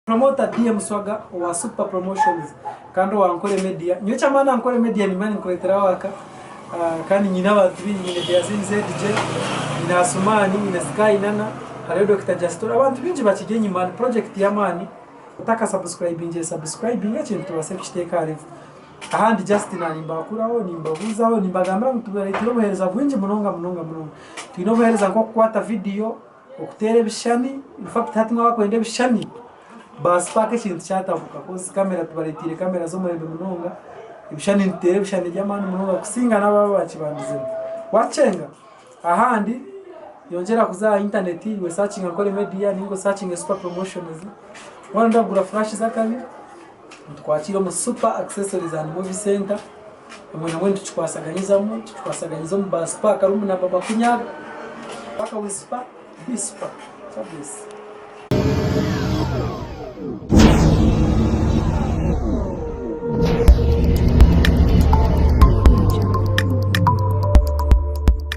Promoter DM Swaga owa Super Promotions kandi owa Ankole Media. Nyowe eky'amaani Ankole Media nimba ninkureetera waaka kandi nyine abantu baingi nyine Beasin ZJ, nyine Asuman, nyine Sky Nana, hariyo Dokita Justor, abantu baingi bakiri enyima ni project y'amaani. Otaka subscribingire subscribinga ekintu tubaase kukiteeka aha level. Ahandi just nimbaakuraho nimbabuuzaho nimbagambira ngu tubareeteire obuheereza bwingi munonga munonga munonga. Twine obuheereza nk'okukwata vidiyo. Okuteera ebishushani in fact hati mwaba kwenda ebishushani ba spark ekintu kyatabuka coz camera tubaretiire camera z'omurembe munonga ebishushani nituteera ebishushani by'amaani munonga kusinga n'ababa bakibandizeho. Wakyenga ahandi yongyera kuza aha internet iwe searchinga Ankole media ninga osakinge super promotions waaba noyenda kugura flash z'akabi nitukwakiira omu super accessories and movie center Obwe nabwo nitukikwasaganyizamu, tukikwasaganyiza omu ba spark room namba makunyaga. Paka we spark, be spark. Service.